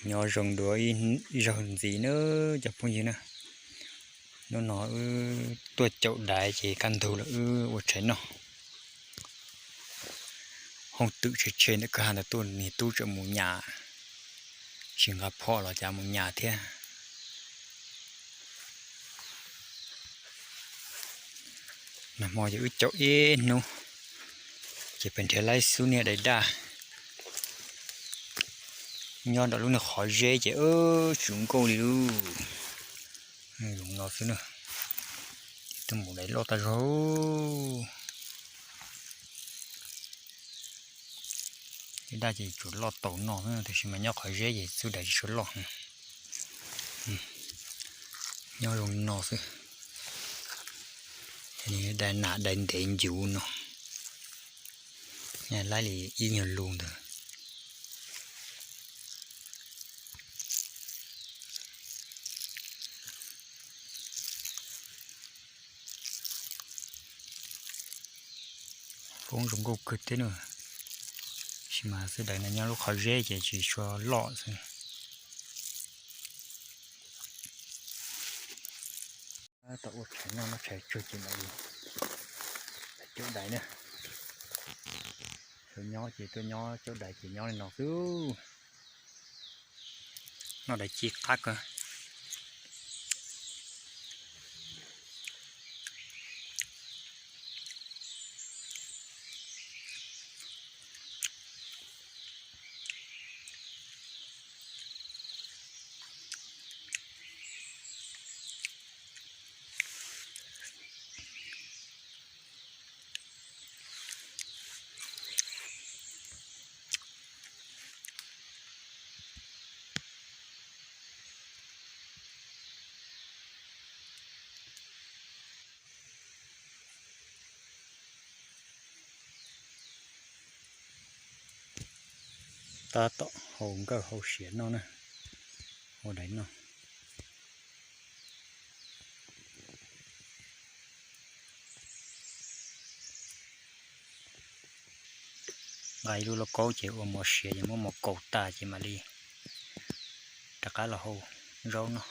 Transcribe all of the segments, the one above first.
Nyob zoo dua ib zaug ntxiv na cov phooj ywg na. Hnub no wb tuaj caum daiv ces kaj ntug lawm wb ua tshais noj. Hoob twm tshe tshe ntawm kwj ha ntawd tuaj niag tub tseem mus nyas, tsis nqa phom los cas mus nyas thiab. Nag hmo ces wb caum ib hnub ces pem nrhiav laib xub niag dais daj nyob nram lub niag qhov zeb ces wb tsis zoo nkauj li lauj. Zoo no xwb na, ces twb mus dais loj tag zog. Dais daj ces tsuas loj taus no xwb, tiam sis mas nyob qhov zeb ces xub dais tsis tshua loj. Nyob zoo li no xwb. Dais nam dais ntev ncuv no, laib li ib nyuag lus ntawd. Foob zoo nkauj kawg thiab na, tab sis mas xub dais no nyob lub qhov zeb ces tsis tshua loj xwb. Tab tom ua tshais noj, noj tshais tsawg ces mam li caum dais na. Sawv nyob ces tuaj nyob caum dais ces nyob li no xwb. Noj dais ci qab kawg. Tab tom hau nkawj hau siav noj na, hau dais noj. Nqa ib lub lauj kaub ces ua mov siav ces muab mov kaus tas ces mam li rov qab los hau zaub noj.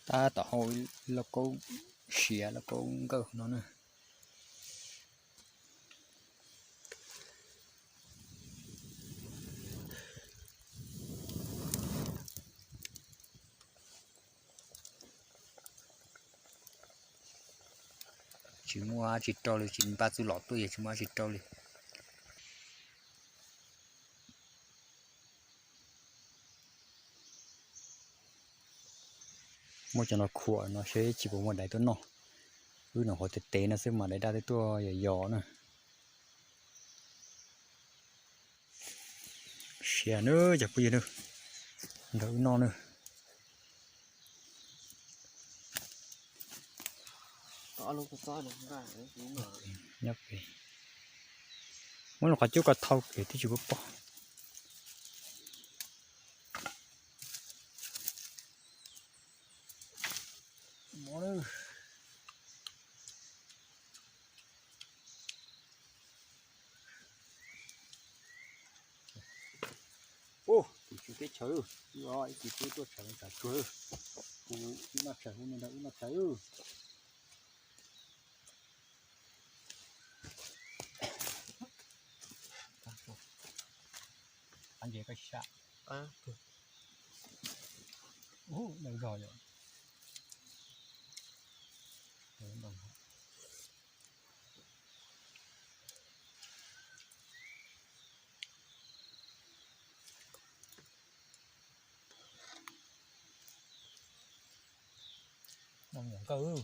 Tab tom hau lauj kaub siav lauj kaub nkawj no na. Tsis muaj dab tsi rau li, tsis npaj txuj lom tuaj yog tsis muaj dab tsi rau li. Muab cov no khuam no seb tsis puas muaj dais tuaj noj. Wb nov qhov tes tes no xwb mas dais daj twb tuaj yos yos na. Siav na cov phooj ywg na, nrog wb noj na. Nyob pem, muab lub qhov cub ko thau pem twb tsis pom. Ub, tim tswv teb chaws, ib txiv tub tuaj tshais tsam tsuag, hu wb noj tshais, hu nrog wb noj tshais. Qab ntses koj sab. Ub, daw zog yom. Noj nkawj.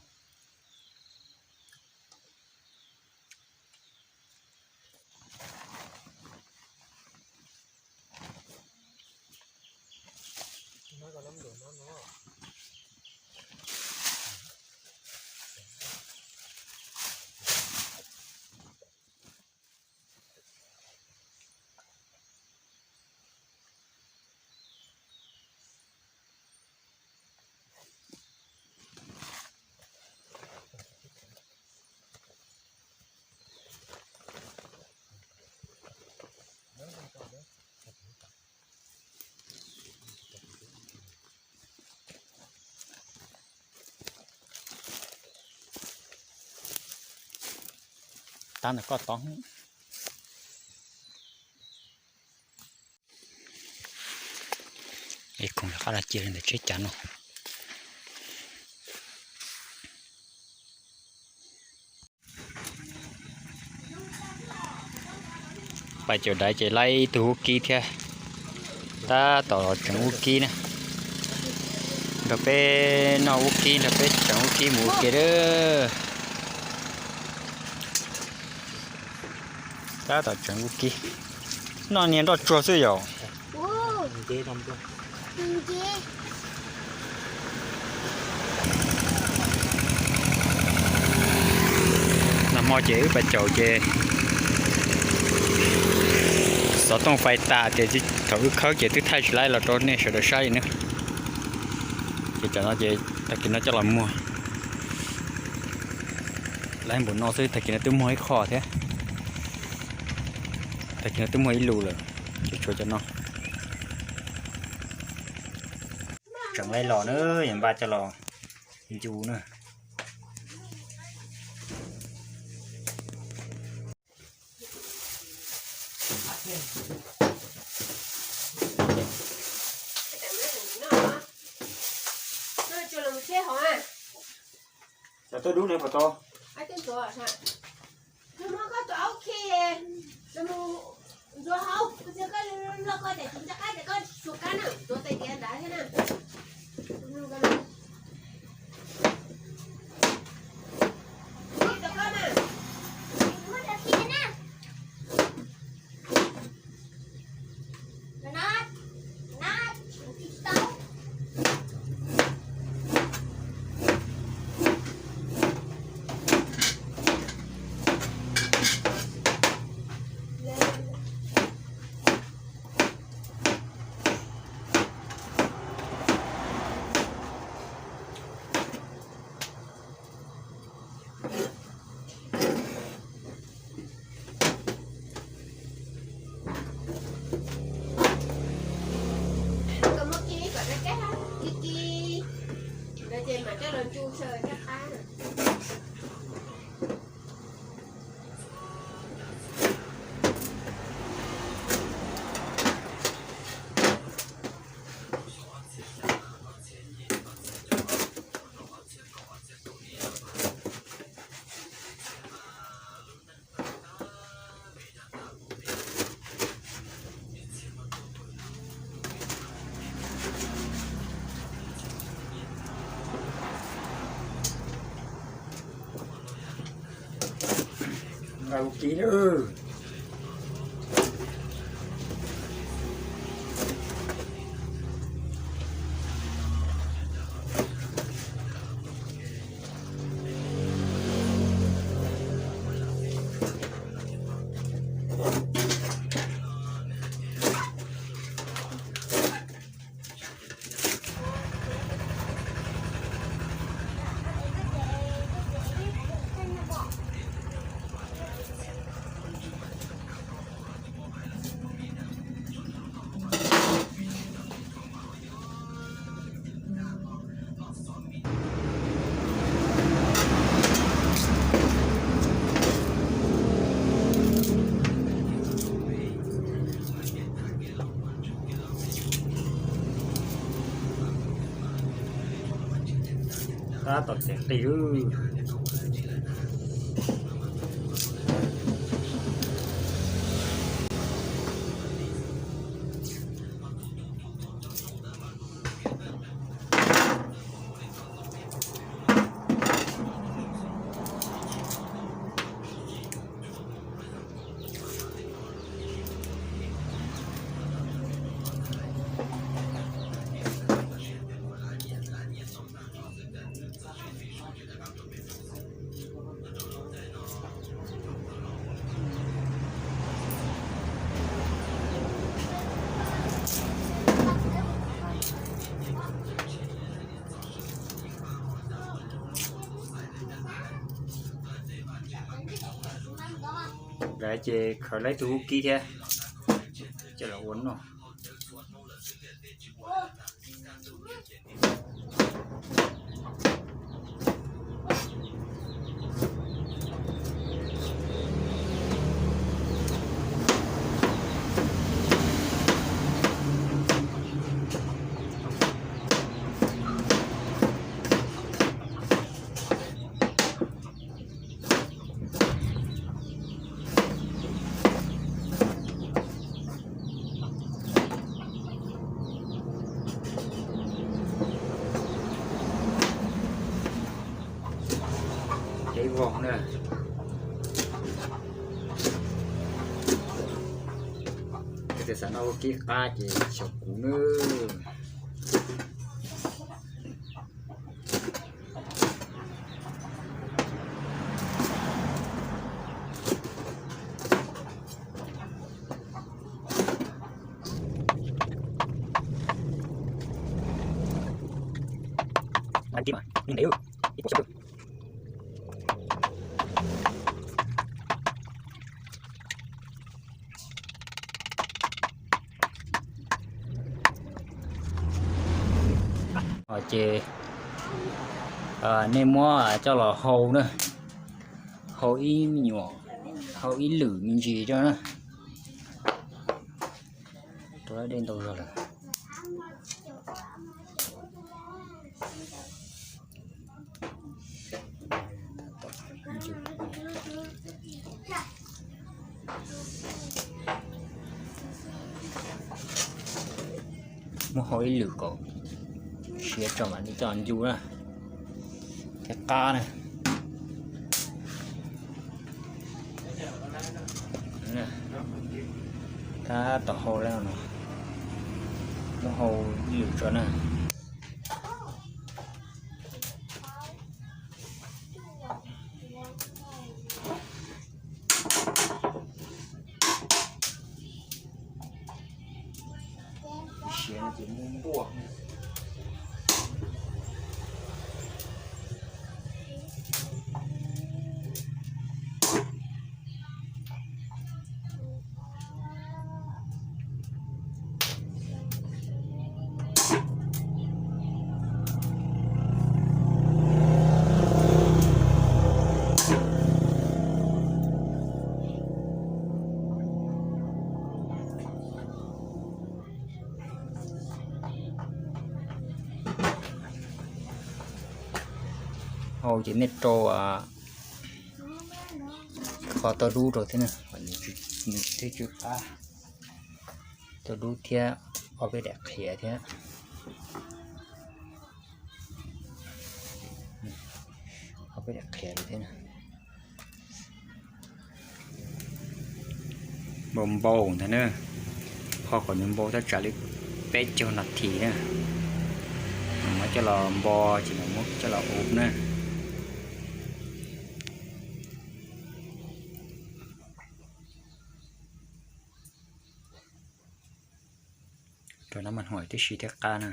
Tab ntawm koj tod. Es khoom rov qab los cia li ntawm tsheb cav no. Pais caum daiv ces laib ib tug ub kib thiab. Tab tom tseev ub kib na. Nrog peb noj ub kib, nrog peb tseev ub kib mus ua ke lawm. Tab tom tseev ub kib. Noj niag nroj tsuag xwb yom. Nag hmo ces wb pais caum ces xov tooj fais tas ces thaum wb khawb ces twb thaij tsis laib los rau nej sawv daws saib li na. Ces tam no ces tag kis no coj los muag. Laib npaum no xwb, tag kis no twb muag ib qho thiab. Tag kis no twb muag ib lus lawm, ces tshuav cov no. Tseem laib los na, yog npaj coj los ncu na. Nqa ub kib na. Tab tom txiav qij lawm. Ces khaws laib tug hub kib thiab coj los ua noj. Ib vog na. Yog tias xav noj ua kib qab ces xyaum kuv nawb. Ces nej muab coj los hau na, hau ib me nyuam, hau ib lwm me ntsis rau na. Rau dej ntau zog lawm. Muab hau ib lwm kom siav tso mam li coj ncu na, thiab qab na. Tab tom hau lawm no, muab hau ib lwm tso na. Hau ces nej rau qhov tau dub rau thiab na, nws thiaj tsw qab. Tau dub thiab ob peb daim qhiav thiab. Ob peb daim qhiav thiab. Npau npau ntag na, qhov kom nws npau thaj tsam li peb caug nas this na. Muab coj los npo ces muab coj los ua na. Rau nab mas huam tib si thiaj qab na.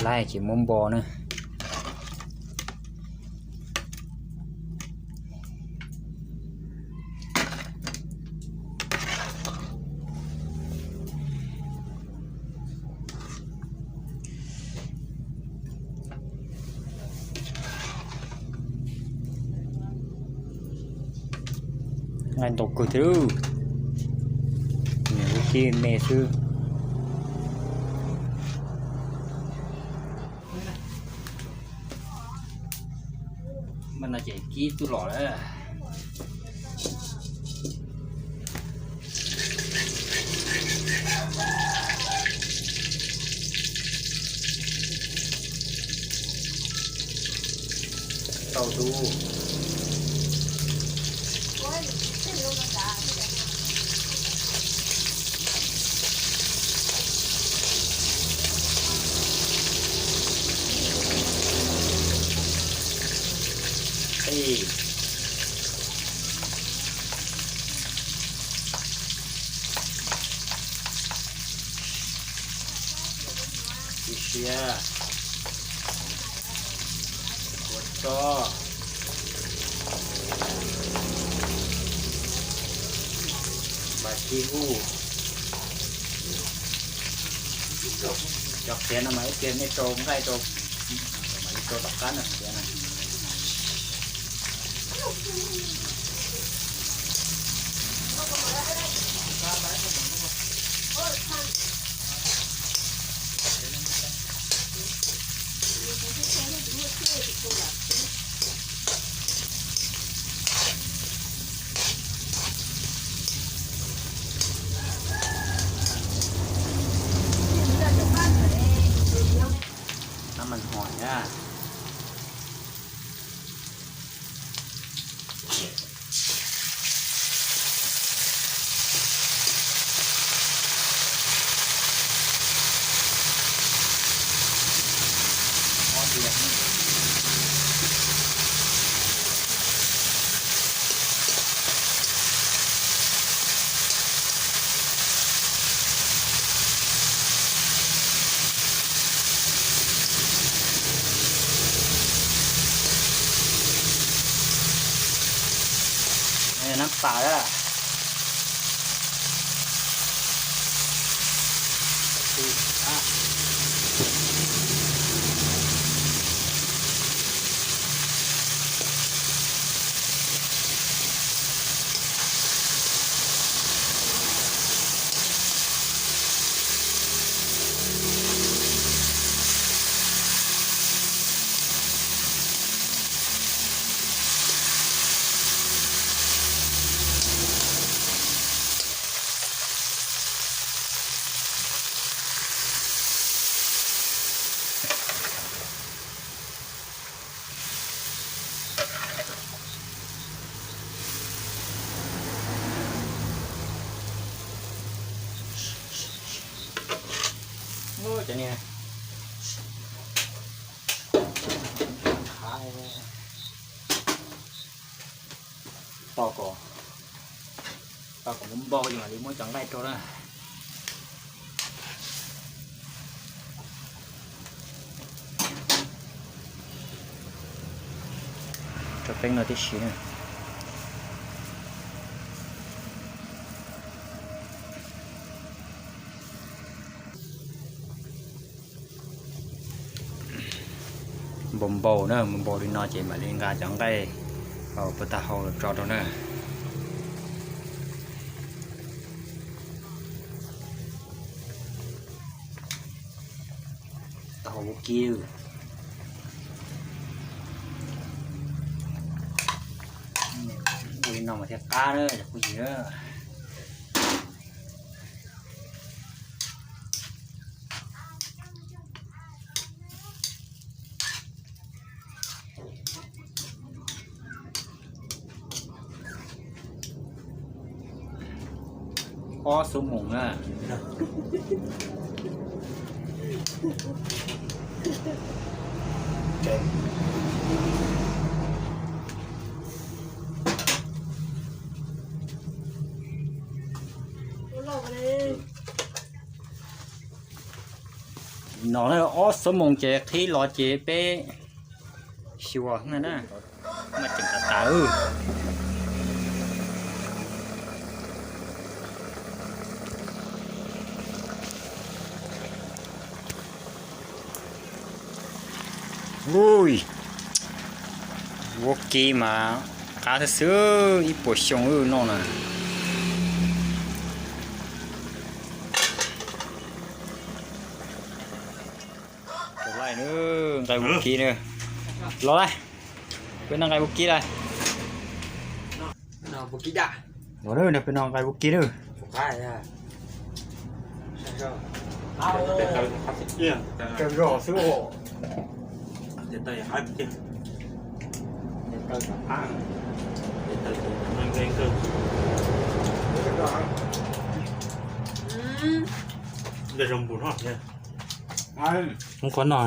Laib ces muab npo na. Nqaij ntau kawg thiab, nws lub kib me xwb. Mas no ces kib tuaj los lawm. Tau tus. Ej. Ib siab. Ua Tso, npam ci hu, cov qhiav no mas ib pliag nej rau nqaij rau, mam li rau tom qab na qhiav na. Nab mas hos na. Nab pam a. Cov niag, tos kom, tos kom npau npau ces mam li muab cov nqaij rau na. Rau peeb no tib si na. Npau npau na, npau npau li no ces mam li nqa cov nqaij puas tag hau los tso rau na. Tau hau vaub kib. Ua li no mas thiaj qab na cov phooj ywg. Ob xuab moos na. No ob xuab moos ces qhib los ces peb xyuas na. Mas tseem tas tas. Ui, vaub kib mas qab xwb xwb, ib puas xyoo noj na. Nqaij vaub kib na. Los lawm, peb noj nqaij vaub kib lawm. Los na, peb noj nqaij vaub kib na. Zog xwb os. Qhov no,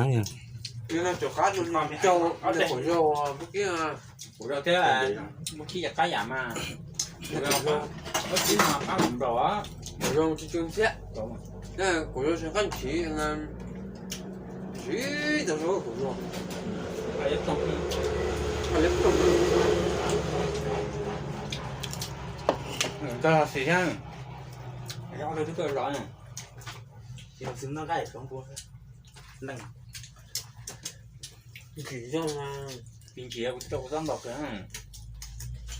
kuv zog thiab, vaub kib qab yam mas, vaub kib mas qab nplaum, kuv zog tsis tsw ntxhiab, kuv zog tsis qab nrhiv, nrhiv tau kuv zog. Ntawd xis thiab, ob tug twb tuaj zov na. Tsis noj nqaij tsob npua leej. Ntsim zoo, tsis ntsim kuv tsis tau ua txob ntaus kawg,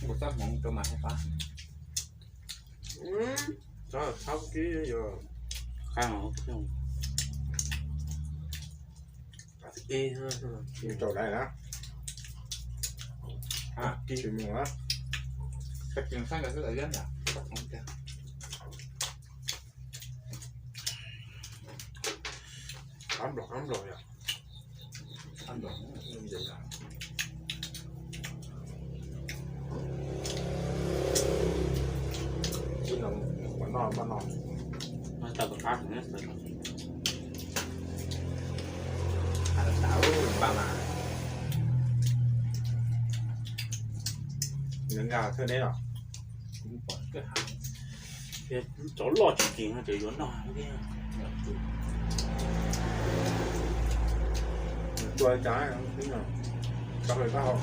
ua txob hmoov rau mas hais qab. Txhob kib yog qab. Rau lawm na. Kib tsis mus na. Kab tsis saib nkawd xwb lawm liab ntawm. Qab nplaum qab nplaum yom. Ib no, no, no, no. Tau tus qab, qab npaj mas. Nkag thawj deb los. Cov loj tsis kim no ces yuav noj thiab. Tua cas, tab hau.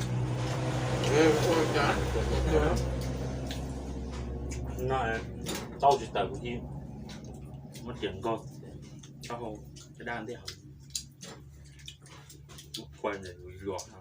No tau tsis tawm kuv cia muab riam nkaug, tab hau, caj dab ntej hauv, muab kua ntawm yus luas no.